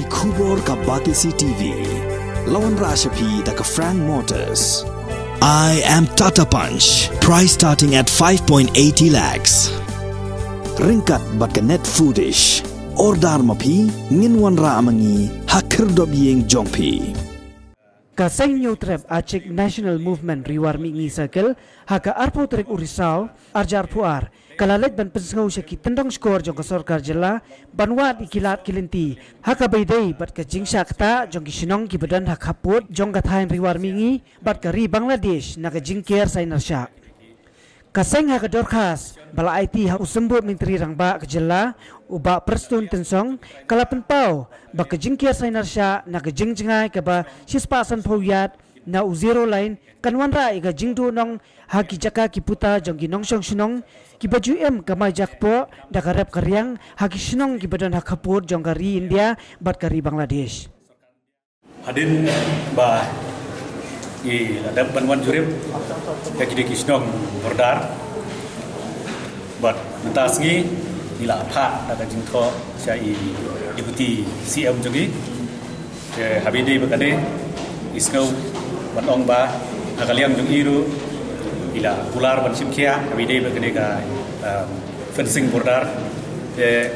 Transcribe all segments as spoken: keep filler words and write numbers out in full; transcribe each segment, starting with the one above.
Khubor ka Batesi T V. La wanrah sha phi da ka Frank Motors. I am Tata Punch. Price starting at five point eighty lakhs. Ryngkat bad ka Net Foodish. Order ma phi, ngin wanrah ma ngi ha khyrdop ïing jong phi. Ka seng Hynñiewtrep Achik National Movement Ri War Mihngi Circle ha ka arphew tarik u Risaw arhajar arphew ar ka la leit ban pynsngew sha ki tyndong shkor jong ka sorkar jylla ban wad ïa ki lad ki lynti ha kaba ïadei bad ka jingshah ktah jong ki shnong kiba don ha khappud jong ka thaiñ Ri War Mihngi bad ka ri Bangladesh na ka jingker saiñnarshah. Ka seng ha ka dorkhas ba la aiti ha u Symbud Myntri Rangbah ka jylla, u Bah Prestone Tynsong, ka la pynpaw ba ka jingker saiñnarshah na ka jingjngai kaba shispah sanphew yard na u zero line kan wanrah ïa ka jingduhnong ha ki jaka ki puta jong ki nongshong shnong kiba ju im kamai jakpoh da ka rep ka riang ha ki shnong kiba don ha khappud jong ka ri India bad ka ri Bangladesh. Hadien ba ngi la dep ban wan jurip ïa kine ki shnong border, bad mynta sngi ngi la phah da ka jingthoh sha i Deputy C M jong ngi. Te haba ïadei bad kane, ngi sngew ban ong ba na ka liang jong i ruh i la kular ban shim khia haba ïadei bad kane ka, um, fencing border. Te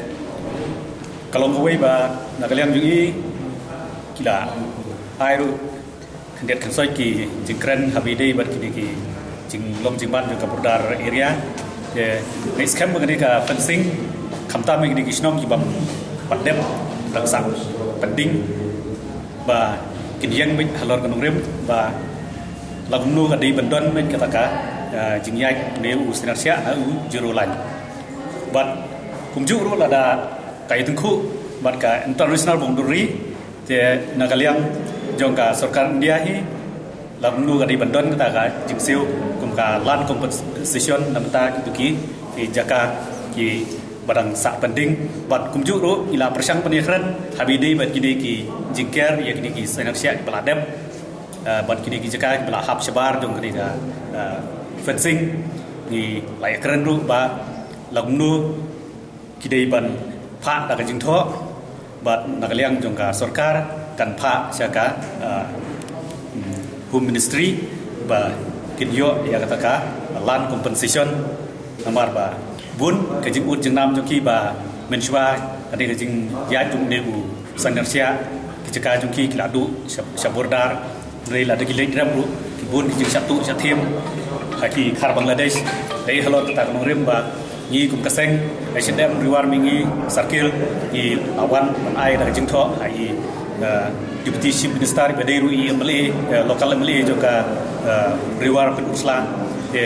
ka long kawei ba na ka liang jong i ki la ai ruh khyndiat khynsoit ki jingkren haba ïadei bad kine ki jinglong jingman jong ka border area. Te ngi skhem ba kane ka fencing khamtam ïa kine ki shnong ki bym pat dep dang sah pynding ba kin ïeng beit halor ka nongrim ba la kumno ka dei ban don beit kata ka, ah, jingïaid ne u saiñnarshah na u zero line. Bad kumjuh ruh lada ka ïatyngkhuh bad ka international boundary, te na ka liang jong ka sorkar India hi la kumno ka dei ban don kata ka jingsiew kum ka land compensation na bynta kito ki, ki jaka kiba dang sah pynding. Bad kumjuh ruh ngi la pyrshang ban ïakren haba ïadei bad kine ki jingker ïa kine ki saiñnarshah kiba la dep, eh, bad kine ki jaka kiba la hap shabar jong kane ka, eh, fencing. Ngi la ïakren ruh ba la kumno ki dei ban phah da ka jingthoh bad na ka liang jong ka sorkar kan phah sha ka, ah, Home Ministry ba kin ïoh ïa kata ka land compensation. Namar ba bun ka jingud jingnam jong ki ba mynshuwa kane ka jingïaid jong une u saiñnarshah, ki jaka jong ki ki la duh sha, sha border. Hynrei lada ki leit rep ruh ki bun ki jingshah tuh shah thiem ha ki khar Bangladesh. Dei halor kata ka nongrim ba ngi kum ka seng H N M Ri War Mihngi Circle ngi la wan ban ai da ka jingthoh ha i, eh, Deputy Chief Minister ba dei ruh i M L A, eh, local M L A jong ka, eh, Ri War Pynursla. Te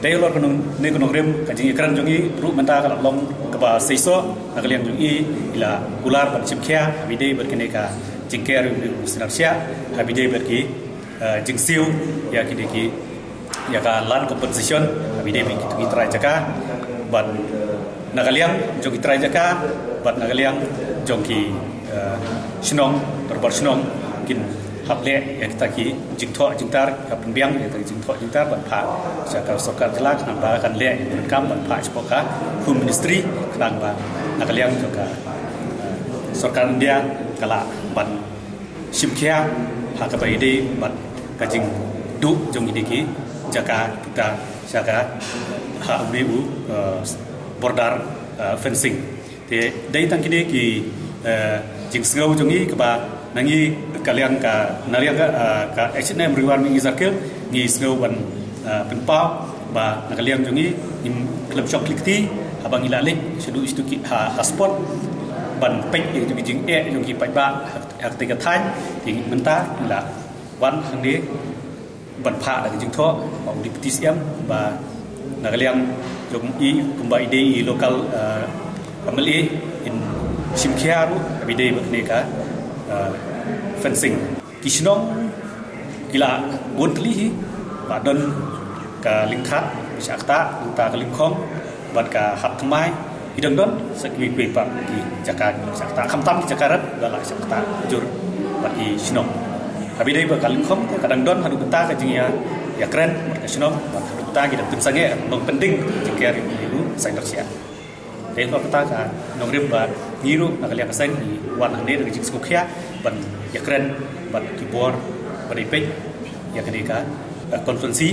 dei halor kane ka nongrim ka jingïakren jong ngi ruh mynta ka la long kaba seisoh. Na ka liang jong i i la kular ban shim khia haba ïadei bad kane ka jingker u saiñnarshah haba ïadei bad ki, eh, jingsiew ïa kine ki, ïa ka land compensation haba ïadei bad ki, ki trai jaka bad na ka liang jong ki trai jaka bad na ka liang jong ki, eh, shnong, dorbar shnong kin hap leh ïa kita ki jingthoh jingtar, hap pynbiang ïa kita ki jingthoh jingtar ban phah sha ka sorkar jylla khnang ba kan leh ïa ka kam ban phah shapoh ka Home Ministry khnang ba na ka liang jong ka, eh, sorkar India ka lah ban shim khia ha kaba ïadei bad ka jingduh jong kine ki jaka kita sha ka ha une u, eh, border, eh, fencing. Te dei tang kine ki, eh, jingsngew jong ngi kaba na ngi ka liang ka, na liang ka, eh, ka H N M Ri War Mihngi Circle ngi sngew ban, eh, pynpaw ba na ka liang jong ngi ngim khlem shong khlieh kti haba ngi la leit shaduh shaduh ki ha, ha spot ban peit ïa ki jingeh jong ki paidbah ha, ha kata ka thaiñ. Te mynta ngi la wan hangne ban phah da ka jingthoh ba u Deputy C M ba na ka liang jong i kumba i dei i local, eh, M L A in shim khia ruh haba ïadei bad kane ka, eh, fencing. Ki shnong ki la bun tylli hi ba don ka lyngkhat shah ktah, nangta ka lyngkhong bad ka hap thymmai. Ki dang don sa kiwei kiwei pat ki jaka shah ktah, khamtam ki jaka rep la lah shah ktah jur bad ki shnong. Haba ïadei bad ka lyngkhong te ka dang don haduh mynta ka jingïa, ïakren bad ka shnong bad haduh mynta ki dang pynsangeh nongpynding jingker ïa u saiñnarshah. Te halor kata ka nongrim ba Ngi ruh na ka liang ka seng ngi wan hangne da ka jingsngewkhia ban ïakren bad ki bor ban ïapeit ïa kane ka, eh, conference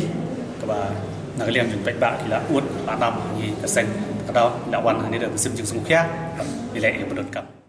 kaba na ka liang jong paidbah ki la ud la nam ngi ka seng, ka daw la wan hangne da ka sim jingsngewkhia ban ïaleh ïa ba donkam.